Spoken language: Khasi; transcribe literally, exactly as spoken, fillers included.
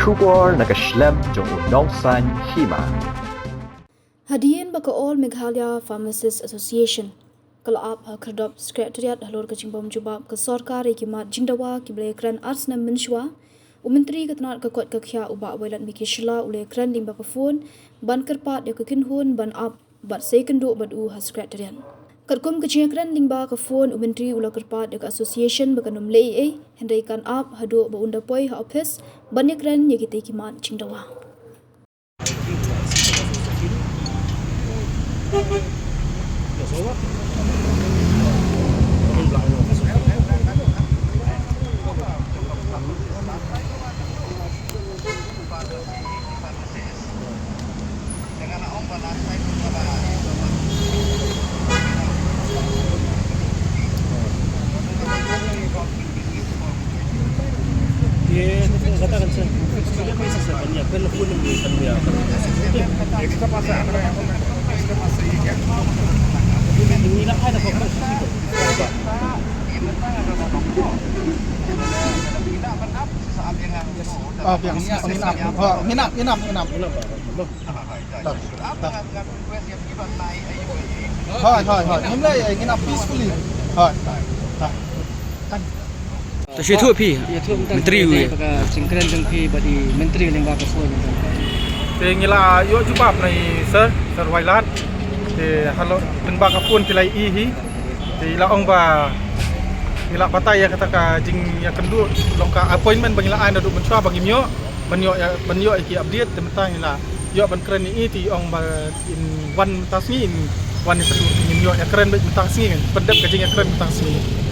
Khubor na ka shlem jong u nongsaiñ hima. Hadien ba ka All Meghalaya Pharmacists Association ka la ap ha khyrdop Secretariat halor ka jingbym jubab ka sorkar ïa ki mat jingdawa kiba la ïakren ar snem mynshuwa, u Myntri ka tnad ka koit ka khiah u Bah Wailadmiki Shylla u la ïakren lyngba ka phone ban kyrpad ïa ka kynhun ban ap bad sa ïakynduh bad u ha Secretariat. Katkum ka jingïakren lyngba ka phone, u Myntri u la kyrpad ïa ka association ba kan ym leh ei ei hynrei kan ap haduh ba un da poi ha ophis ban ïakren ïa kitei ki mat jingdawa. Ah, biang. Ngin ap, ngin ap, ngin ap. Hoi, hoi, hoi. Ngim leh, eh, ngin ap peacefully. Hoi, hoi. To shu ïathuh phi. Ïathuh mynta Myntri u ïa. Ka jingkren jong phi bad i Myntri lyngba ka phone. Te ngi la ïoh jubab na i Sir, Sir Wailad. Te halor lyngba ka phone phi la ïohi. Te i la ong ba ngi la batai ïa kata ka jingïakynduh long ka appointment ba ngi la ai naduh mynshuwa ba ngim ïoh. Ban ïoh ïa, ban ïoh ïa ki update, te mynta ngi la ïoh ban kren ïa i, te i ong ba in wan mynta sngi, in wan ïakynduh, ngin ïoh ïakren beit mynta sngi, ngin pyndep ka jingïakren mynta sngi.